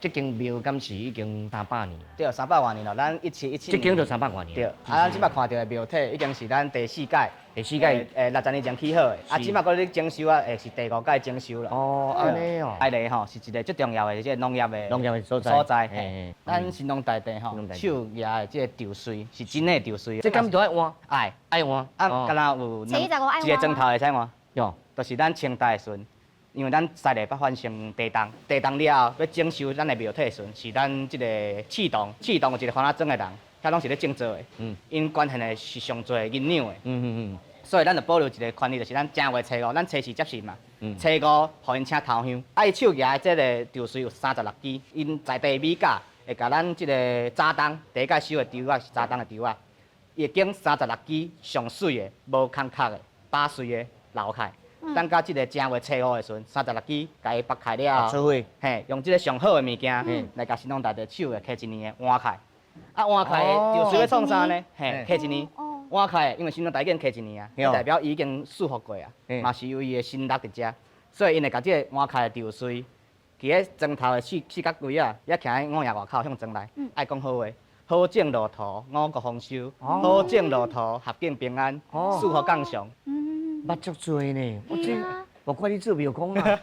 這間廟敢是已經三百年？對，三百外年咯，咱1717 這間就三百外年。對，啊，咱這擺看著的廟體已經是咱第四屆。第四屆。60年前起好的，啊，這擺閣咧整修啊，會是第五屆整修啦。哦，按呢哦。大麗吼是一个足重要的這個農業的農業的所在。所在。咱神農大帝吼手舉的這個稻穗是真的稻穗。這敢都愛換？愛。愛換。啊，敢若有一個磚頭會使換？喲，就是咱清代的時陣，因為咱西麗捌發生地動，地動了後欲整修咱的廟體的時陣，是咱這個刺桐，刺桐有一個番仔莊的人，遐攏是咧種稻的，𪜶捐獻的是上濟銀兩的，所以咱就保留一個權利，就是咱正月初五，咱初四接神嘛，初五予𪜶請頭香，啊，伊手舉的這個稻穗有36支，𪜶在地米價會共咱這個早冬第一擺收的稻仔是早冬的稻仔，伊會揀三十六支上媠的、無空殼的、飽穗的留起來。等到這個正月初五的時陣，三十六支共伊縛開了後，嘿，用這個上好的物件來共神農大帝手的揢一年的換開。啊，換開的就是欲創啥呢？嘿，揢一年，換開，因為神農大帝已經揢一年啊，代表伊已經賜福過啊，嘛是有伊的神力佇遮，所以𪜶會共這個換開的稻穗，佇咧磚頭的四四角櫃仔，也徛佇五爺外口向莊內，愛講好話，好種樂土，五穀豐收，好種樂土，合境平安，賜福降祥。捌足濟呢，我這無怪你做廟公啊。